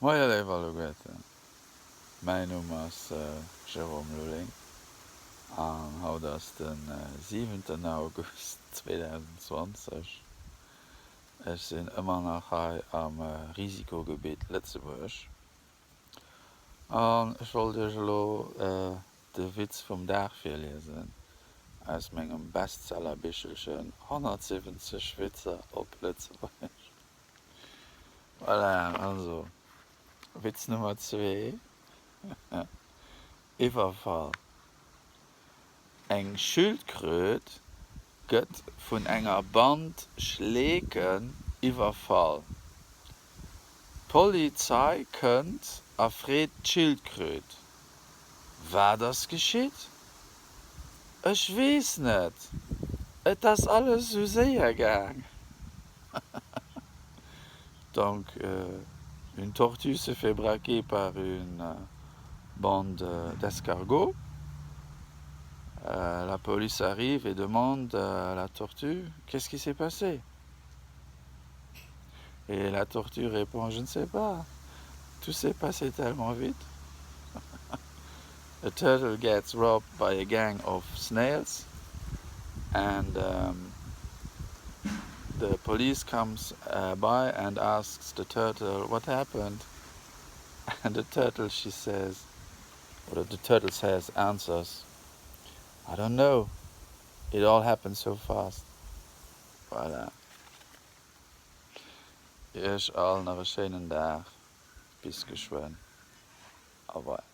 Moie léif alleguerten, mäin Numm ass Jérôme Lulling an haut ass de siwenten August 2020. Ech sinn ëmmer nach hei am Risikogebitt Lëtzebuerg an ech wollt iech elo de Witz vum Dag virliesen aus mengem Bestsellerbichelchen 170 Witzer op Lëtzebuergesch. Voilà, also Witz Nummer zwee, Iwwerfall. Eng Schildkröt gëtt vun enger Band Schleeken iwwerfall. D'Polizei kënnt a freet d'Schildkröt, Wat ass geschitt? Ech weess net, et ass alles sou séier gaang. Donc une tortue se fait braquer par une bande d'escargots. La police arrive et demande à la tortue qu'est-ce qui s'est passé? Et la tortue répond je ne sais pas, tout s'est passé tellement vite. A turtle gets robbed by a gang of snails and um, the police comes uh, by and asks the turtle what happened and the turtle she says or the turtle says answers I don't know it all happened so fast. Voilà. Iech all nach e schéinen Dag, bis geschwënn. Au revoir.